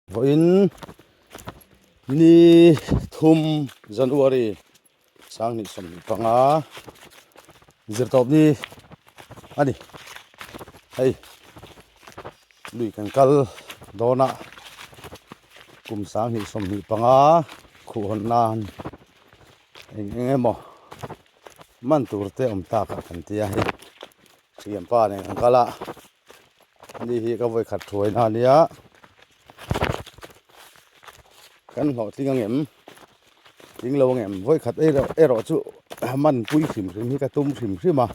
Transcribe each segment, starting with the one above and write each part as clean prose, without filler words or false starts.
Vawiin ni thum January 2025 zirtawp ni a ni hei lui kan kal dawn a kum 2025 khuh hawn nan eng eng emaw man tur te awm tak ah kan ti a hei thianpa nen kan kal a. Ni hi ka vawi khat thuai na ania kan hlawhtling ang em tling lo ang em vawi khat erawh chu man pui hrim hrim hi ka tum hrim hrim a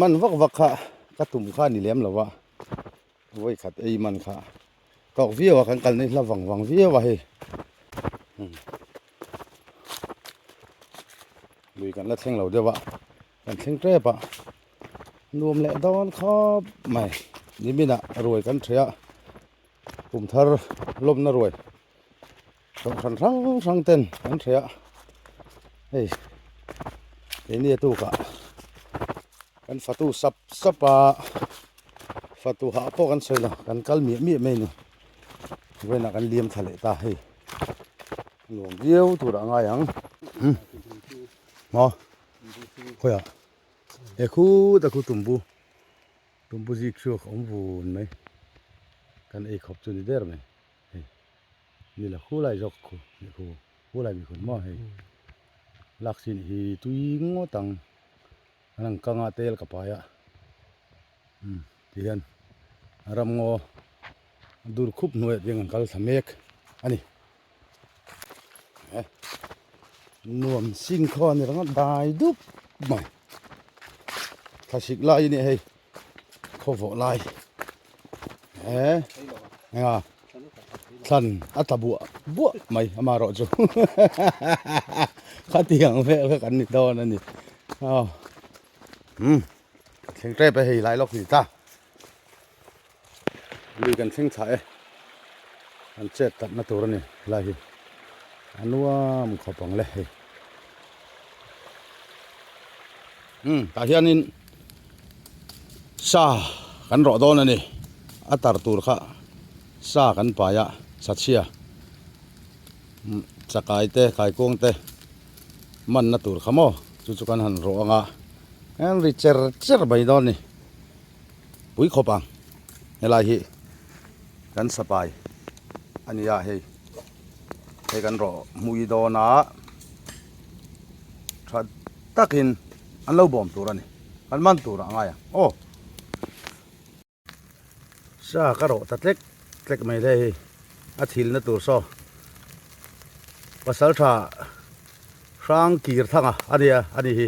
man vak vak kha ka tum kha a ni lem lo va vawi khat ei man kha tawk viau a kan kal na hi hla vang vang viau a hei lui kan la thleng lo deuh a kan thleng tep a. Nuam leh dawn khawp mai nimin ah ruai kan ṭheh a kum thar lawmna ruai kohhran hrang hrang ten kan ṭheh a hei keini a tukah kan fatu sap sap a fatu hah pawh kan sawi lo kan kal miah miah mai a ni vawiinah kan liam thla leh ta hei nuam viau turah a ngai ang maw khawiah. He khut a khu tumbu tumbu zik chhuak a awm vun mai kan ei khawp chu ni der mai hei ni la khu lai zawk khu ni khu khu lai mi khun maw hei lak sin hi tui ngawt ang an ang kanga tel ka pai a umm ti hian ramngaw dur khup hnuaiah te hian kan kal thla mek a ni. Nuam sin khaw a ni ringawt dai dup mai thlasik lai a nih hei khaw vawh lai eh enga thlan a tla buah buah mai amaherawh chu khatiang vel kha kan ni dawn a ni aw umm thleng tep e hei lai lawk ni ta. Lui kan thleng thla e, an chet tatna tur a ni helai hi a nuam khawp ang le hei. Umm tah hianin sa kan rawh dawn a ni a tar tur kha sa kan pai a sachhia chakai te kaikuang te manna tur kha maw chu chu kan han rawh ang a an ri cher cher mai dawn a ni. Pui khawp ang helai hi kan sapai a ni a hei hei kan rawh hmui dawn a tha takin an lo bawm tur a ni an man tur a ngai ang aw sa ka rawh ta tlek tlek mai le hei a thil na tur saw pasal tha hrang kir thang a a nia a ni hi.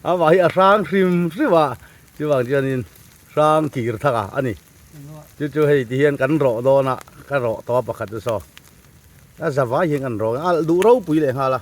Amah hi a hrang hrim hrim a, chuvang chuanin hrang kir thak a a ni. Chu chu hei ti hian kan rawh dawn a, ka rawh tawh a pakhat chu saw. A za vai hian kan rawh a, a duh ropui leh nghal a.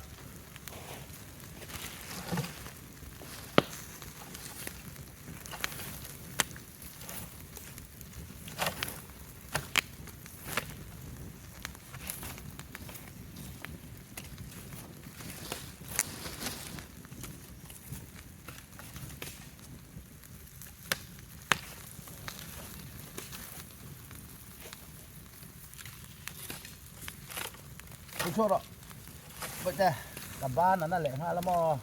Ka ban an a leh nghal a maw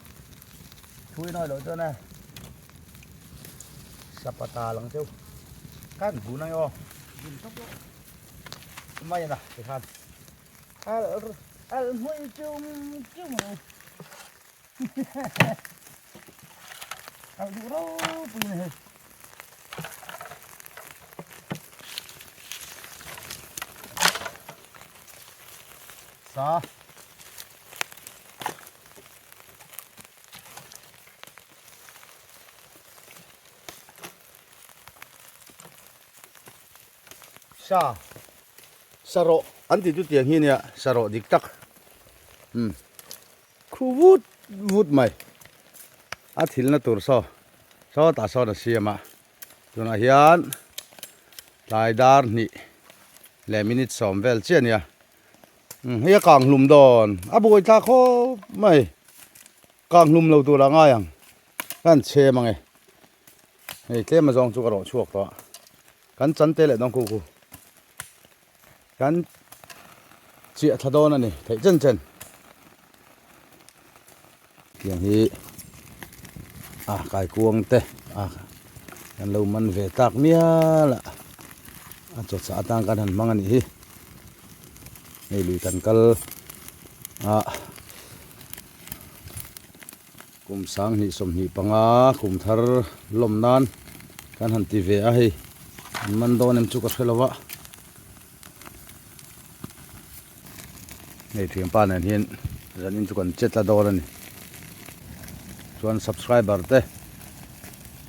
thui nawi loh chuan e sapata lang cheu kan bu na aw mai a na tikhan al al hmui chum chum al duh ropui a ni hei. Sa. Sa. Sa rawh an ti chu tiang hi nia sa rawh dik tak. Umm. Khu vut vut mai. A thilna tur saw sawtah sawn a siam a. Tunah hian tlai dar hnih leh minute sawm vel chiah a nia. Hei a kang hlum dawn a buai thlak khawp mai. Kang hlum lo tur a ngai ang. Ka han chhem ang e. Hei tlem azawng chu ka rawh chhuak tawh a. Kan chan te leh dawn khu khu. Kan chiah thla dawn a ni theih chen chen. Tiang hi a kaikuang te a kan lo man ve tak mial a. A chawchah atan kan han hmang a nih hi. Hei lui kan kal a. Kum 20 25 kum thar lawm nan kan han ti ve a hei an man dawn em chu ka hre lo a hei thianpa nen hian zanin chu kan che tla dawn a ni chuan subscriber te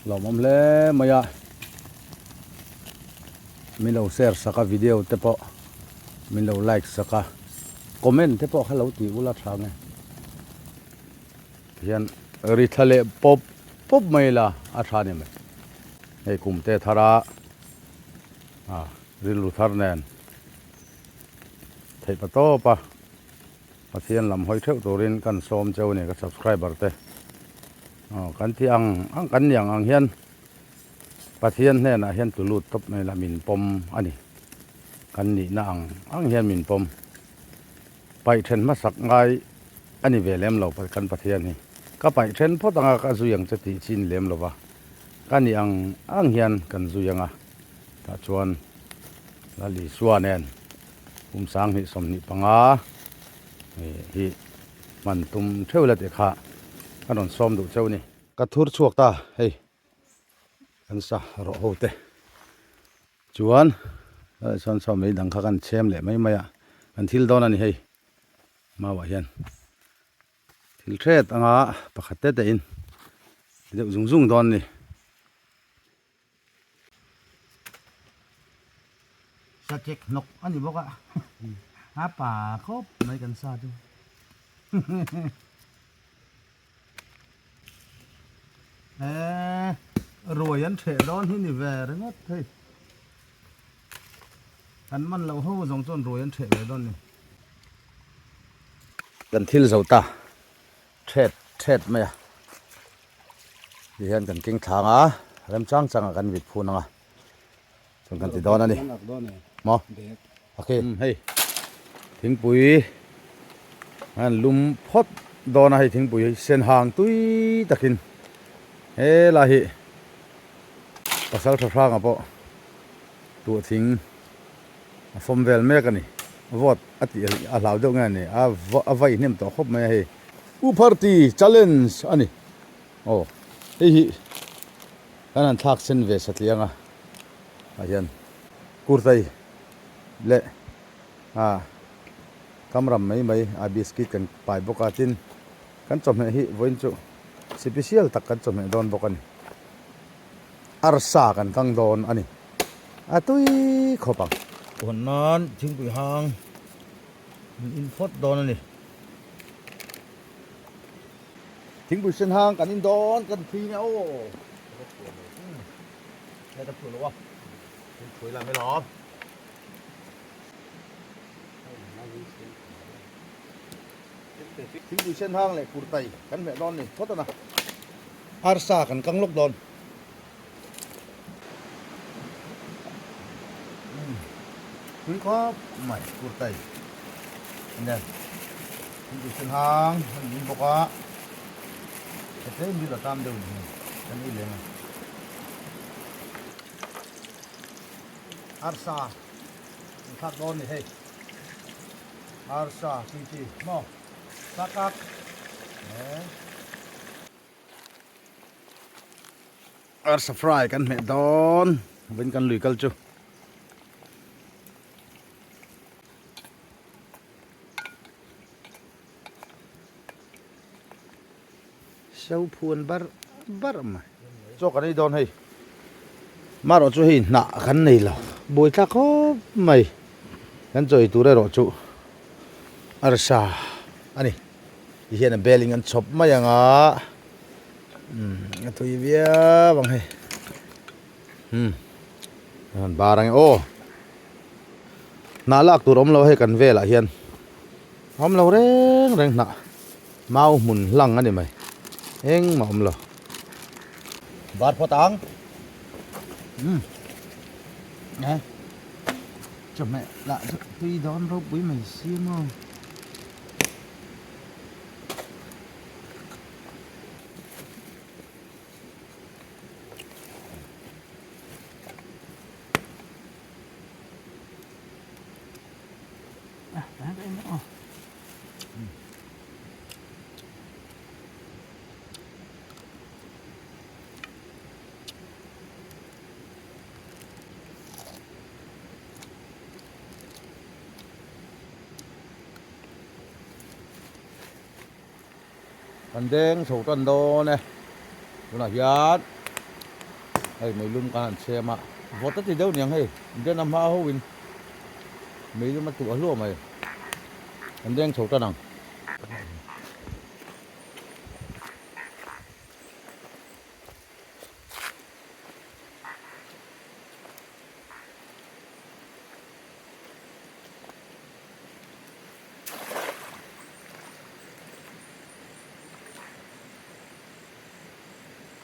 lawmawm hle mai a min lo share sak a video te pawh min lo like sak a comment te pawh kha lo tih ula tha nge. Hian ri thla leh pawp pawp mai la a tha ni mai. Hei kum te thar a ah rilru thar nen theih pa tawp a Pathian lam hawi theuh turin kan sawm cheu a ni ka subscriber te aw kan tih ang ang kan ni ang ang hian Pathian hnenah hian tlu lut tawp mai la min pawm a ni kan nihna ang ang hian min pawm. Paih then hmasak ngai a ni ve lem lo kan Pathian hi. Ka paih then phawt anga ka zui ang che tih chi ni lem lova, ka nih ang ang hian kan zui anga tah chuan Lal Isua nen kum 2025 hi hman tum theuh la tih kha ka rawn sawm duh cheu ni. Ka thur chhuak ta hei kan sa rawh ho te. Chuan sawn sawn mai dang kha kan chhem leh mai mai a, kan thil dawn a ni hei mau ah hian thil hret anga pakhat te te in ti deuh zung zung dawn a ni. Sachek hnawk a ni bawk a, a pa khawp mai kan sa chu. Eee ruai an hreh dawn hi ni ve ringawt hei kan man loh ho zawng chuan ruai an hreh ve dawn ni. Kan thil zo ta thet thet mai a ti hian kan keng thlang a remchang chang ah kan vit phun ang a chuan kan ti dawn a ni maw okay hei thingpui an lum phawt dawn a hei thingpui hi sen hang tui takin helai hi pasal tha hranga pawh tuah thing a fawm vel mek a ni vawt a tih a hlau deuh nge a ni a vai hnem tawh khawp mai a hei u party challenge a ni aw hei hi kan han thlak sen ve satliang a ah hian kurtai leh ah kamram mai mai a biscuit kan pai bawk a tin kan chawhmeh hi vawiin chu sipisial tak kan chawhmeh dawn bawk a ni arsa kan kang dawn a ni a tui khawp ang. Hawn nan thingpui hang an in phawt dawn a ni. Thingpui sen hang kan in dawn kan thui nia aw. He ka phu lo a. Thil phui la mai lo. Thingpui sen hang leh kurtai kan hmeh dawn ni phawt ana. Arsa kan kang lawk dawn. Tui khawp mai kurtai nen thingpui sen hang kan in bawk a. Tlem hi la tam deuh ni hei kan ei leng a. Arsa an thlak dawn ni hei arsa chi chi maw tak ak arsa fry kan hmeh dawn vawiin kan lui kal chu. So phuan bar bar mai. Chaw kan ei dawn hei. Marawh chu hei hnah kan nei lo. Buai thlak khawp mai. Kan chaw ei tur erawh chu arsa a ni. Ti hian a bel in an chhawp mai ang a, umm a tui viau ang hei, umm a han bar ang e aw, hnah lak tur awm lo hei kan velah hian awm lo reng reng hnah mau hmun hlang a ni mai engmah awm lo. Bar phawt ang, umm e chawhmeh lah chu tui dawn ropui mai si maw. Kan deng chho tan dawn e tunah hian hei meilum kan han chhem a vawt a ti deuh niang hei den a hma ho in meilum a tuah hluah mai kan deng chho tan ang.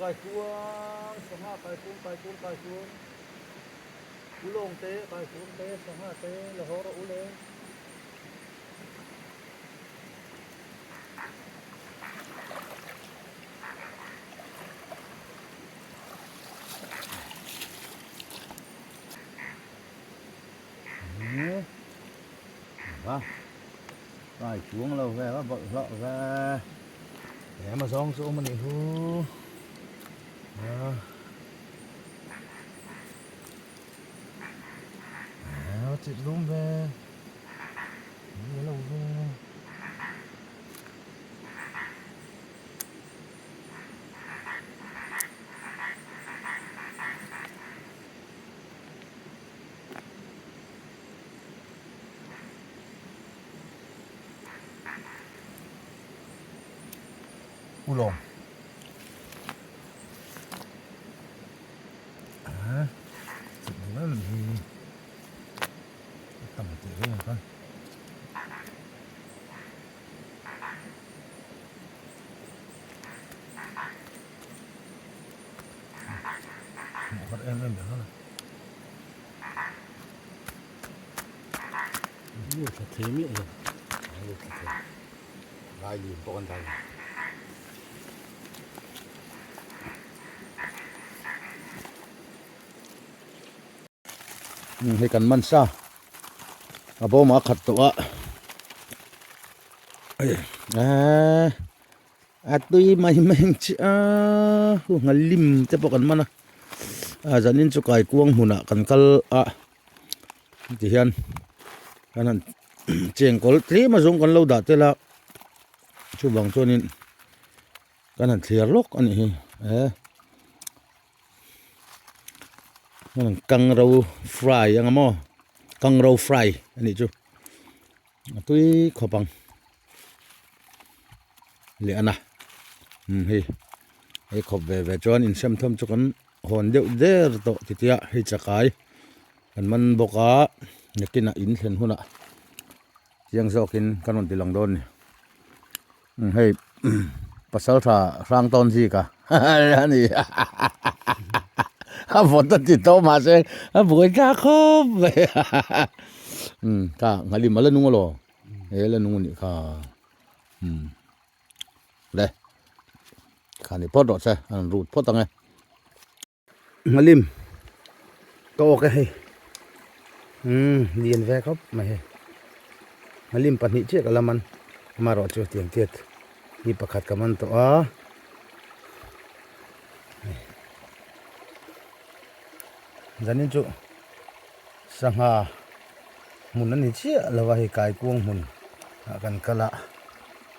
Kaikuang sangha kaikuang kaikuang kaikuang ulawng te kaikuang te sangha te la haw rawh u le. Kai chuang lo ve a bawlhhlawh ve eng a zawng chu awm a nih hu a chirh dum ve ni lo ve. Ulawng a chhuk duh em hi a tam teh reng ang kha. Hmuh har em em ber a. Lu thla thei miah lo. Lu thla thei. Lai lim pawh kan dai. Hei kan man sa. A bawmah a khat tawh a. Eee. A tui mai mai ang chi a hu nghal lim te pawh kan man a a zanin chu kaikuang hmunah kan kal a tihian kan han chengkawl tlem a zawng kan lo dah tel a chuvang chuanin kan han thliar lawk a nih hi e kangro fry ang maw kangro fry a nih chu. A tui khawp ang leh ana umm hei hei khawp ve ve chuan insem thawm chu kan hawn deuh der tawh titia hei chakai kan man bawk a nakinah in thlen hunah chiang zawkin kan rawn ti lang dawn a ni umm hei pasal tha hrang tawn zika a ni a vawt a ti tawh mahse a buai ta khawp mai umm kha nghalim a la nung alaw he la nung a nih kha umm le kha ni phawt rawh se a rawn rut phawt ang e. Nghalim ka awk e hei umm lian ve khawp mai hei nghalim pahnih chiah ka la man amaherawh chu tiang tiat hi pakhat ka man tawh a zanin chu sangha hmun a ni chiah lo a hei kaikuang hmun ah kan kal a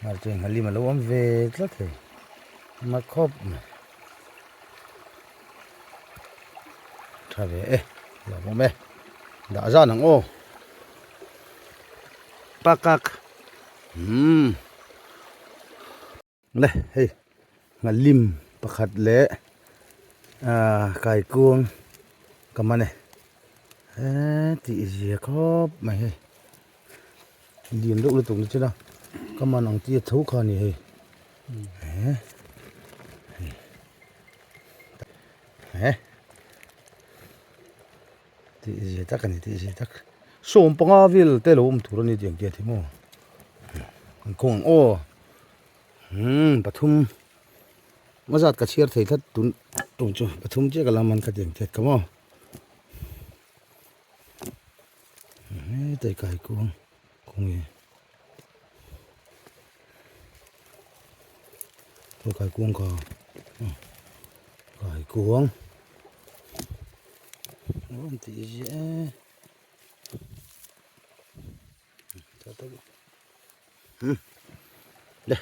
mahse nghalim a lo awm ve tlat hei ma khawp mai. Tha ve e lawm awm e dah zan ang aw pakak umm. Le hei nghalim pakhat leh ah kaikuang ka man e he tih zia khawp mai hei lian deuh lutuk ni chila ka man ang tia tho kha a ni hei he he Tih zia tak a ni tih zia tak 15 vel te lo awm tur a ni tih ang tiat hi maw kan khawng ang aw umm pathum a zat ka chhiar thei tlat tun tum chu pathum chiah ka lam an ka ti ang tiat ka maw hetai kai kuang khawnge kai kuang ka kai kuang. An tih ziah e le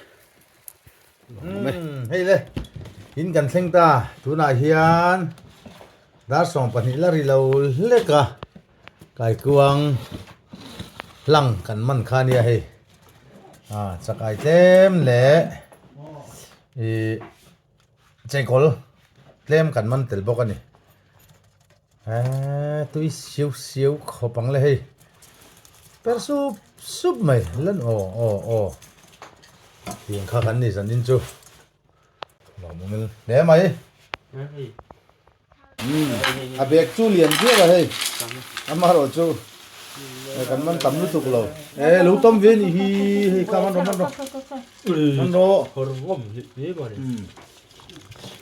hei le in kan thleng ta tunah hian dar 12 la ri lo hlek a kaikuang hlang kan man kha nia hei a chakai tlem leh ih Chengkawl tlem kan man tel bawk a ni. Eee tui siu siu khawp ang le hei. Per sup sup mai lan aw aw aw. Tiang kha kan ni zan in chu. Lawmawm in hle mai. A bag chu lian viau a hei. Amaherawh chu kan man tam lutuk lo. E lo tam ve ni hi hei kha man rawh man rawh. Man rawh.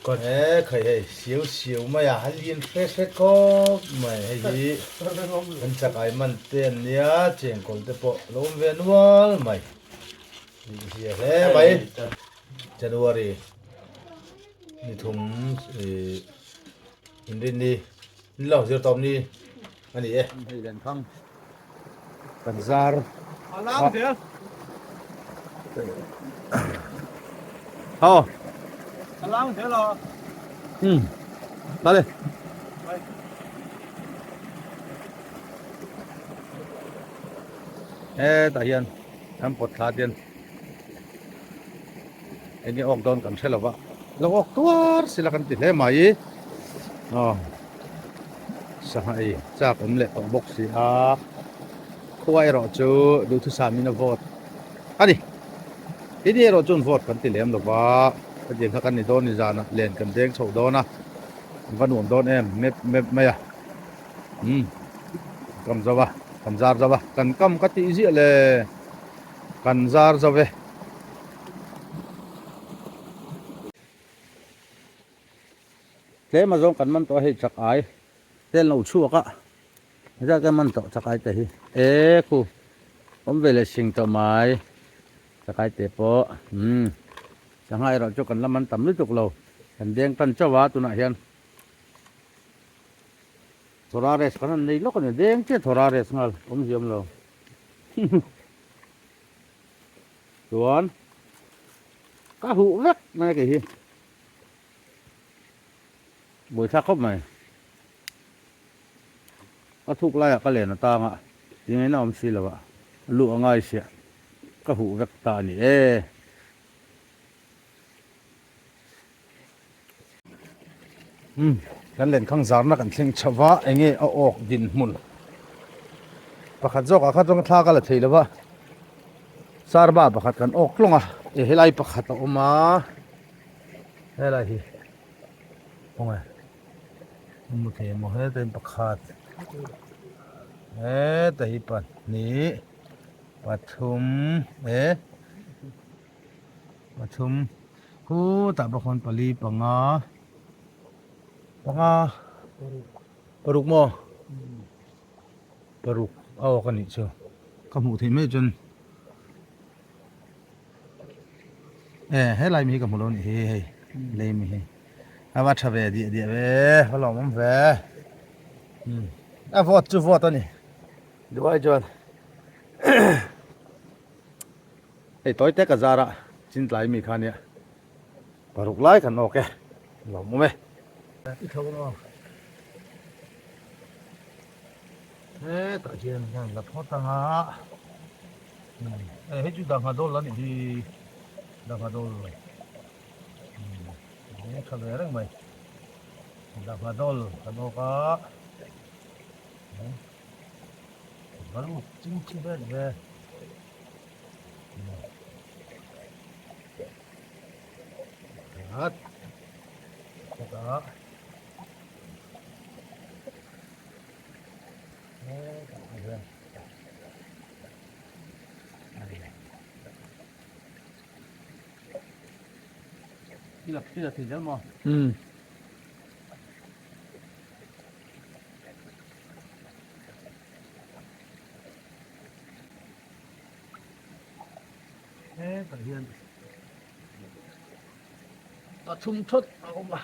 E khai hei siau siau mai a halian hre hre khawp mai hei hi kan chakai man te an nia chengkawl te pawh lo awm ve nual mai. Zia hle mai January. Ni thum ih inrin ni ni lo zir tawp ni a ni e. Hei len thang kan zar a. Ho. Um ta le. Hetah hian kan pawt thla te eng nge awk dawn kan hre lo va lo awk tuar sila kan ti hle mai aw sangha ei chak awm leh tawh bawk si a khua erawh chu duhthusam in a vote a ni tini erawh chuan vote kan ti lem lo va hetiang kha kan ni dawn ni zanah len kan deng chhoh dawn a va nuam dawn em mep mep mai a umm kam zo a kan zar zo a kan kam ka tih ziah le. Kan zar zo ve. Tlem azawng kan man tawh a hei chak ai tel lo chhuak a zat kan man tawh chak ai te hi e khu awm ve leh sing tawh mai chak ai te pawh umm sangha erawh chu kan la man tam lutuk lo kan deng tan chauh a tunah hian thawra rest kan han nei lawk a ni deng chiah thawra rest nghal awm ziam lo. Chuan ka huh vek mai kei hi buaithlak khawp mai ka thuk laiah ka len atanga tingaihna awm si lo a luh a ngai siah ka huh vek ta a ni e. Umm kan lenkhang zarna kan thleng chho va enge a awk dinhmun pakhat zawkah kha chuan thla ka la thei lo va sarba pakhat kan awk tlawng a e helai pakhat a awm a helai hi khawnge a hmu thei emaw hetain pakhat heta hi pahnih pathum e pathum Khutah bawk khawn pali panga panga paruk maw paruk a awk a nih chu ka hmuh theih mai chuan e helai mi hi ka hmu lo a nih hi hei lei mi hi a va tha ve diah diah ve va lawmawm ve a vote chu vote a ni duai chuan. Hei tawi te ka zar a chin tlai mi kha nia paruk lai kan awk e lawm awm e. I tho maw? Hetah hian hian la phawt ang a e hei chu dangha dawl a nih hi dangha dawl. Eng tha ve reng mai. Dahma dawl kan awk a. Valu ching chi vet ve. Hat. Chutah. Um. Hetah hian a chhum thawt a awm a.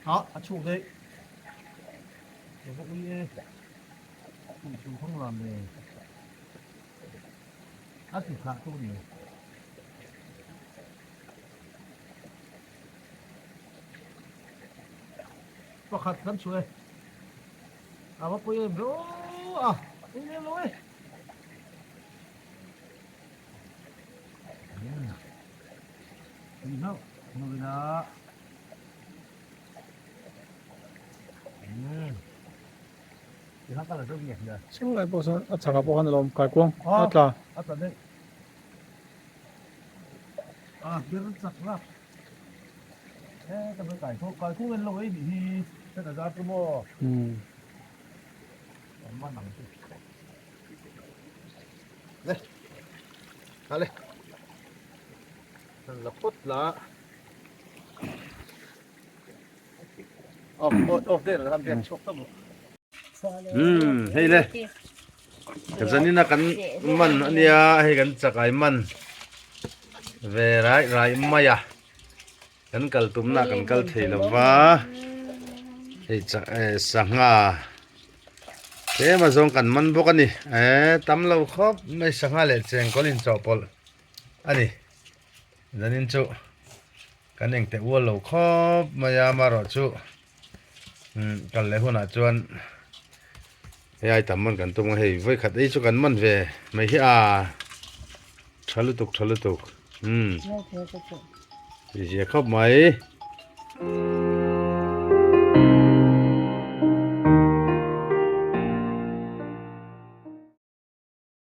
Ah, a chhuk daih. Ka va ui e. Ui chu khawng lam ve. A ti thlah tu ni. Pakhat kan chhuah e. A va pui em ro a. Ui em lo e. Chhung lai pawh sawn a chhakah pawh khan a lo awm kaikuang a tla. Le ale la phawt la off off der ram biak chhuak ta mu Hmm hei le ka zanina kan man ania hei kan chakai man ve rai rai mai a kan kal tumna kan kal thei lova hei chak eh sangha Tlem a zawng kan man bawk a ni. Eee tam lo khawp mai sangha leh chengkawl inchawhpawlh a ni. Zanin chu kan engteh ual lo khawp mai a amaherawhchu umm kal leh hunah chuan hei ai tam man kan tum a hei vawikhat ei chu kan man ve mai hi a tha lutuk tha lutuk umm tihzia khawp mai.